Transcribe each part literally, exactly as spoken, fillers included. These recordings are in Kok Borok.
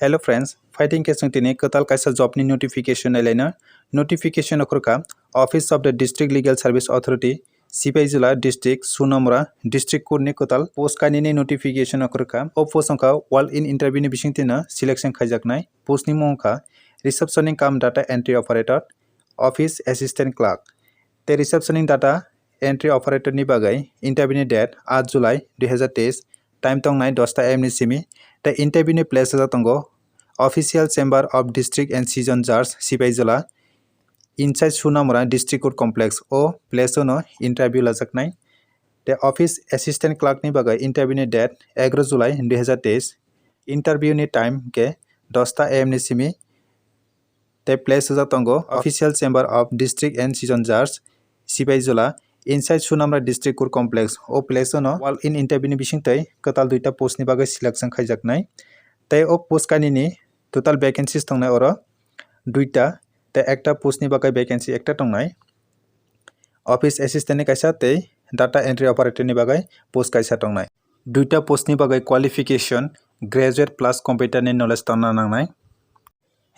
Hello friends, fighting ke chwng tini kwtal kaisa job ni notification nailaina. Notification okhorkha Office of the District Legal Service Authority, Sipaijala District, Sonamura District Court ni kwtal post kainwini notification okhorkha. O post wngkha walk-in interview ni bisingtwino selection khaijaknai. Post ni mung wngkha Receptionist cum Data Entry Operator, Office Assistant Clerk. Tei Receptionist Data Entry Operator ni bagwi interview ni date aat July dui hazar teis, time tongnai dosta A M ni simi. Tei interview ni place rijak tongo Official Chamber of District and Session Judge, Sipaijala, inside Sonamura District Court Complex. O place o no interview lajaknai. Tei Office Assistant Clerk ni bagwi interview ni date egaroh July dui hazar teis. Interview ni time khe dosta A M ni simi. Tei place rijak tongo Official Chamber of District and Session Judge, Sipaijala, inside Sonamura District Court Complex. O place o no walk-in interview ni bisingtwi kwtal duita post ni bagwi selection khaijaknai. Tei o post kainwini total vacancies tongnai oro duita, tei ekta post ni bagwi vacancy ekta tongnai. Office Assistant ni kaisa tei Data Entry Operator ni bagwi post kaisa tongnai. Duita post ni bagwi qualification graduate plus computer ni knowledge tongna nangnai.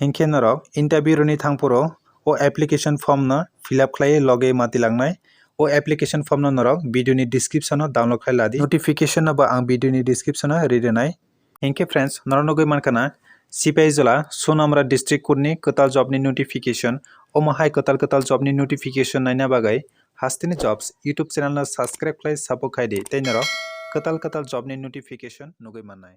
Hinkhe norok interview rwni thangphuru o application form no fill up khlaiwi logi mati langnai. O application form no norok video ni description o download khlai ladi. Notification no bo ang video ni description o ri rwnai. Hinkhe friends, norok nugwi mankha na Sipaijala Sonamura District Court ni kwtal job ni notification. Omo hai kwtal kwtal job ni notification naina bagwi Hasteni Jobs YouTube channel no subscribe khlai support khai di, tei norok kwtal kwtal job ni notification nugwi mannai.